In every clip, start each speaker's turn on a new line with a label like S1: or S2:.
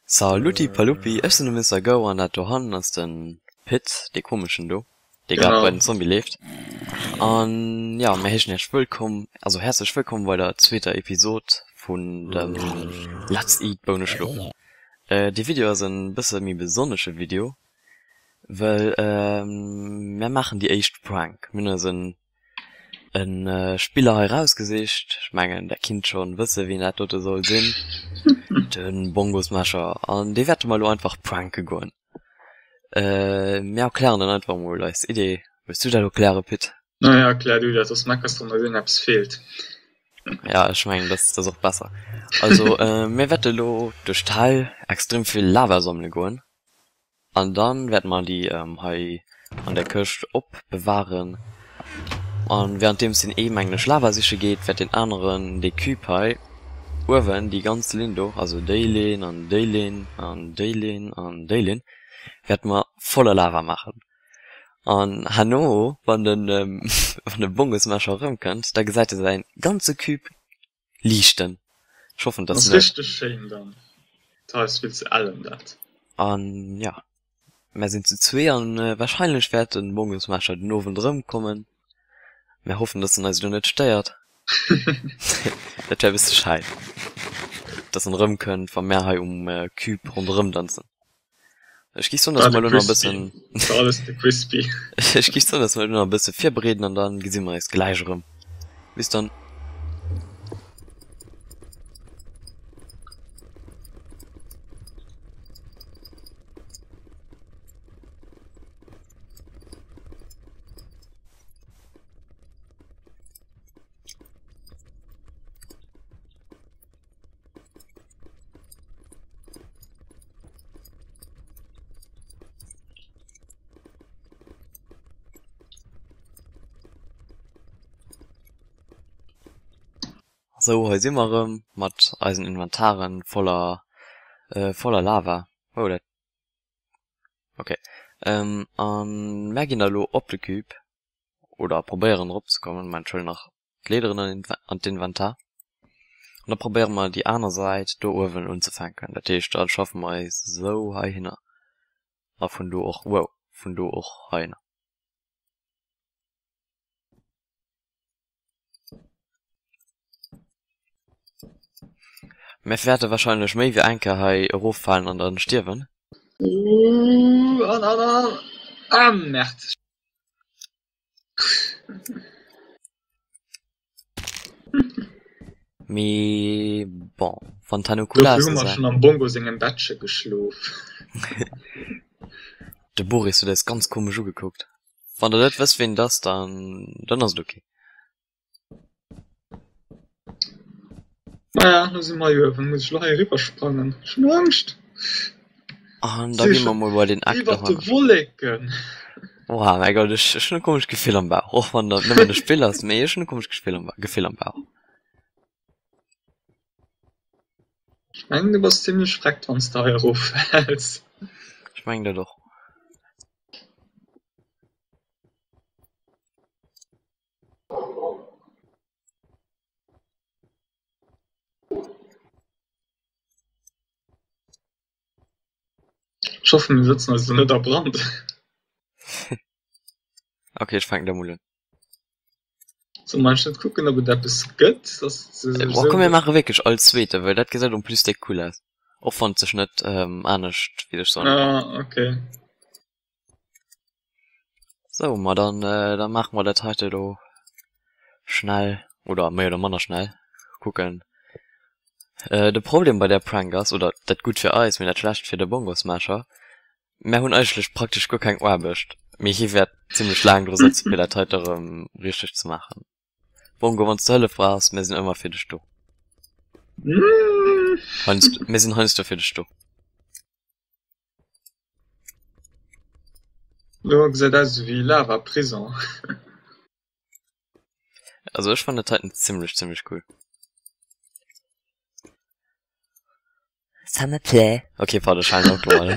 S1: Saluti Palupi, ech sinn de Mister Go an dat dohannen ass den Pit, dee komeschen do, dee grad bei den Zombie leeft. An jo, mir heeschen iech wëllkomm, also häerzlech wëllkomm bei der zweeter Episod vun dem Let's Eat Bouneschlupp. Dee Video ass en bësse méi besonnesche Video, well mär maachen déi éischt Prank. Mir hunn eis en en Spiller hei rausgesicht, ech mengen der kinnt schon wësse wien dat dote soll sinn, den Bongosmasher, an dee wäerte mer elo einfach pranke goen. Mir erklären dann einfach mol eis Idee. Wëlls du dat erklären, Pit?
S2: Naja, erklär du dat, soss meckers de mer wien eppes feelt.
S1: Ja, ech mengen dat ass och besser. Also mir wäerte elo duerch d'Hell extrem vill Lava sammele goen. An dann wäerte mer déi hei an der Këscht opbewahren. An währenddeems deen ee mengen ech Lava siche geet, wäert deen aneren dee Cube hei uewen, déi ganz Linn do, also déi Linn an déi Linn an déi Linn an déi Linn, wäerte mer voller Lava maachen. An herno, wann den wann de Bongosmasher erëmkënnt, da gesäit e säin ganze Cube liichten. Ech hoffen dass
S2: Ass
S1: net.
S2: richteg schéin dann. D'Haus vill ze ellen dat.
S1: An jo, mär sinn zu zwee an wahrscheinlech wäert den Bongosmasher den Owend erëmkommen. Mär hoffen dass en eis elo net stéiert. Dat wär e bësse schei, dass en erëmkënnt wa mär hei um Cube ronderëmdanzen. Ech géif soen, dass mer elo nach e bëssen.
S2: Alles de Crispy.
S1: Ech géif soen, dass mer elo nach e bësse virbereeden an dann gesi mer eis gläich erëm. Bis dann. Sou, hei si mer erëm mat eisen Inventaren voller voller Lava. Oh, dat ok. An mär ginn da elo op de Cube oder probéieren erop ze kommen. Moment, ech huelen nach d'Leederen an d'Inventar an da probéiere mer déi aner Säit do uewen unzefänken. Dat heescht da schaffe mer eis esou heihinner a vun do och, wow, vun do och heihinner. Mir wäerte wahrscheinlech méi wéi eng Kéier hei eroffalen an dann stierwen.
S2: Ooh, an, an, an, ah Merde.
S1: Mee bon, wann d'Hanukkula
S2: Dofir hu mer schonn am Bongo sengem Bettche geschlof.
S1: De Boris huet eis ganz komesch ugekuckt. Wann der net wësst ween et ass, dann dann ass et ok.
S2: Maja, lo si mer hei uewen. Muss ech lo hei eriwwer sprangen? Ech hunn Angscht.
S1: An da gi mer mol bei den Eck
S2: Iwwer de Wolleken.
S1: Oha, mäi Gott, ech ech hunn e komescht Gefill am Bauch, och wann dat nëmmen e Spill ass, mee ech hunn e komescht Gefill am Gefill am Bauch.
S2: Ech mengen du bass zimlech vreckt wann s de hei eroffäls.
S1: Ech mengen dat och.
S2: Ech hoffen mir sëtzen eis do net a Brand.
S1: Ok, ech fänken da mol un.
S2: Soll mer net kucken ob et eppes gëtt, dass se sech
S1: Oh komm mir maache wierklech all zweete, well dat gesäit en plus déck cool aus. Och wann et sech net anescht, wéi ech soen.
S2: Ah ok.
S1: Sou, ma dann da maache mer dat heite elo schnell oder méi oder manner schnell. Kucken. De Problem bei där Prank ass, oder dat Gutt fir eis, mee dat Schlecht fir de Bongosmasher, mär hunn eigentlech praktesch guer keng Aarbecht, mee hie wäert zimmlech laang dru sëtzen, fir dat heite erëm richteg ze maachen. Bongo, wann s de Hëllef brauchs, mir sinn ëmmer fir dech do. Heiansdo, mir sinn heiansdo fir dech do.
S2: Lo gesäit aus ewéi Lava Prison.
S1: Also ech fannen dat heiten zimmlech zimmlech cool. Ça me plaît. Ok pardon, ech halen op domadder.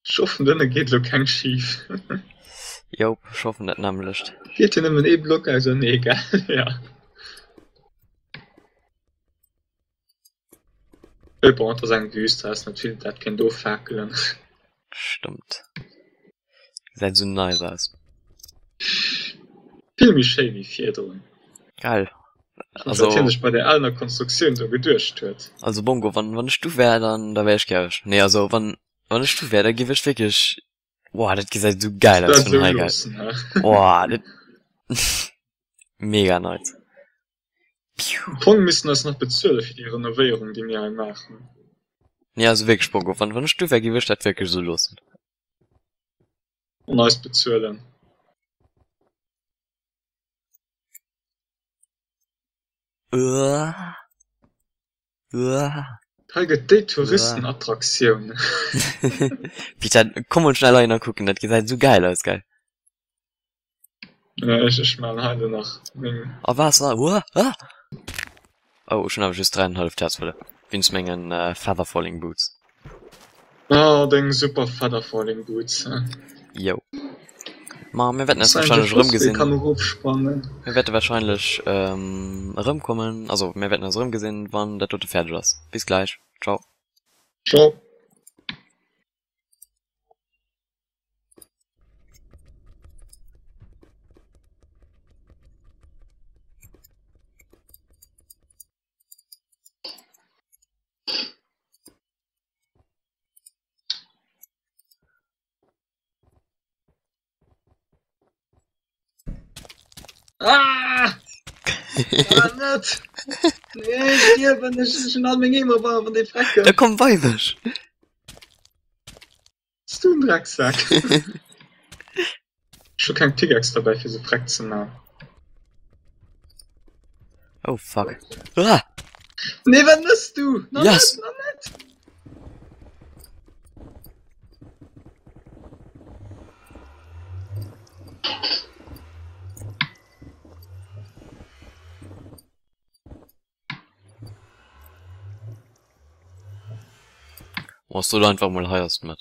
S2: Ech hoffen dënne geet elo keng schif.
S1: Jop, ech hoffen dat nämmlecht.
S2: Geet jo nëmmen ee Block ausernee, gell? Ja. Mee bon, et ass eng Wüst, hei ass net vill dat kéint offakelen.
S1: Stëmmt. Gesäit esou nice aus.
S2: Vill méi schéi wéi virdrun.
S1: Geil.
S2: Also, wat hien sech bei där aler Konstruktioun do geduecht huet.
S1: Also Bongo, wann wann ech du wär, dann da wär ech gär ech. Nee, also wann wann ech du wär, da giff ech wierklech Boah, dat gesäit esou geil aus vun hei, gell? Boah, dat mega nice.
S2: Am Fong missten eis nach bezuele fir déi Renovéierung, déi mir hei maachen.
S1: Nee, also wierklech Bongo, wann wann ech du wär, giff ech dat wierklech esou loossen.
S2: An eis bezuelen.
S1: Uah. Uah.
S2: Hei gëtt déi Touristenattraktioun.
S1: Peter, komm mol schnell heihinner kucken, dat gesäit esou gäil aus, gell?
S2: Ja, ech, ech man hei nach meng.
S1: A Waasser, uah, ah! Oh, ech hunn awer just 3,5 Häerz verluer, wéinst mengen Feather Falling Boots.
S2: Oh, deng super Feather Falling Boots, he?
S1: Jo. Ma mir wäerten eis wahrscheinlech erëmgesinn. Kann erofsprangen. Mir wäerte wahrscheinlech erëmkommen, also mir wäerten eis erëmgesinn, wann dat dote fäerdeg ass. Bis gläich. Ciao.
S2: Ciao. Ah! Ah, net! Nee, ech stierwen, ech hunn all meng Eemer war an dee
S1: Frecken. Da komm bei mech!
S2: Bist du en Drecksack? Ech hu keng Pickaxe derbäi fir se freck ze man.
S1: Oh fuck. Ah!
S2: Nee, wat mëss du? Na
S1: Yes!
S2: net, na net!
S1: Machst du einfach mal hei ass mat.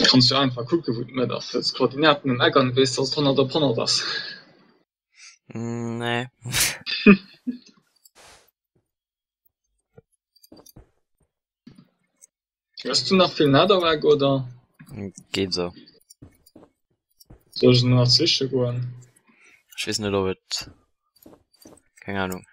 S2: Kanns du einfach kucken wou d'Mëtt ass, wëlls d'Koordinaten um Eck an weess dass et 100 op 100 ass.
S1: Nee.
S2: Hues du nach vill Netherrack oder?
S1: Geet esou.
S2: Soll ech se nach siche goen?
S1: Ech weess net ob et, keng Ahnung.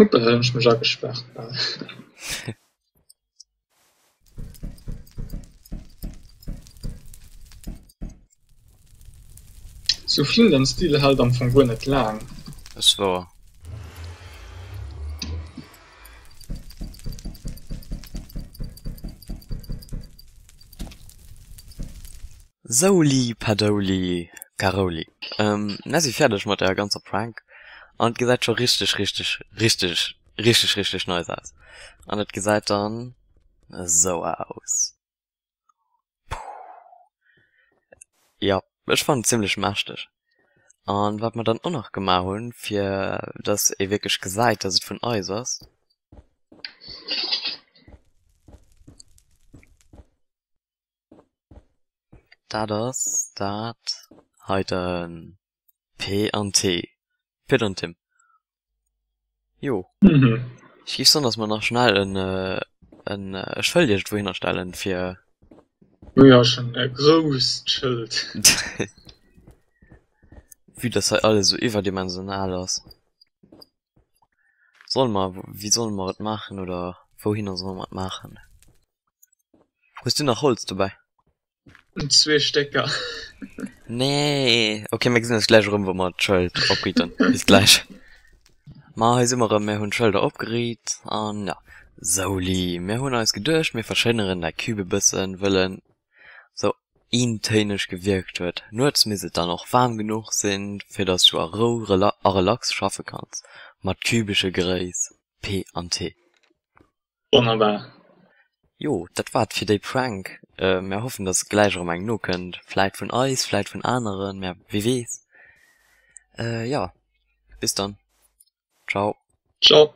S2: Huppla, hei hunn ech mech agespaart bal. Sou Flint and Steel hält am Fong guer net laang.
S1: Ass wouer. Souli Padouli Karouli, mär si fäerdeg mat der ganzer Prank an et gesäit scho richteg richteg richteg richteg richteg nice aus an et gesäit dann esou aus. Puh jo ech fannen et zimlech mächteg an wat mer dann och nach gemaach hunn fir dass ee wierklech gesäit dass et vun eis ass. Dat ass dat heiten. P an T. Pit an Tim. Jo. Ech géif soen, dass mer nach schnell en, en e Schëld iergendwou hinnerstellen, fir.
S2: Jo, jo, schon e grousst Schëld.
S1: Vue dass hei alles esou iwwerdimensional ass. Solle mer, wéi solle mer et maachen oder wouhinner solle mer et maachen? Hues du nach Holz dobäi?
S2: Zwee Stécker.
S1: Nee! Ok, mir gesinn eis gläich erëm, wou mer d'Schëld opriiten. Bis gläich. Ma hei si mer erëm, mir hunn d'Schëlder opgeriit an ja. Souli, mir hunn eis geduecht, mir verschéineren däi Cube e bëssen, wëll en sou eentéineg gewierkt huet. Nuets misst et dann och waarm genuch sinn, fir dass du a Rou a relax schaffe kanns. Mat kübesche Gréiss, P an T.
S2: Wonnerbar.
S1: Jo, dat war et fir déi Prank. Mär hoffen, dass gläich erëm eng nokënnt. Vläit vun eis, vläit vun aneren, mä wie weess. Jo, bis dann. Ciao.
S2: Ciao.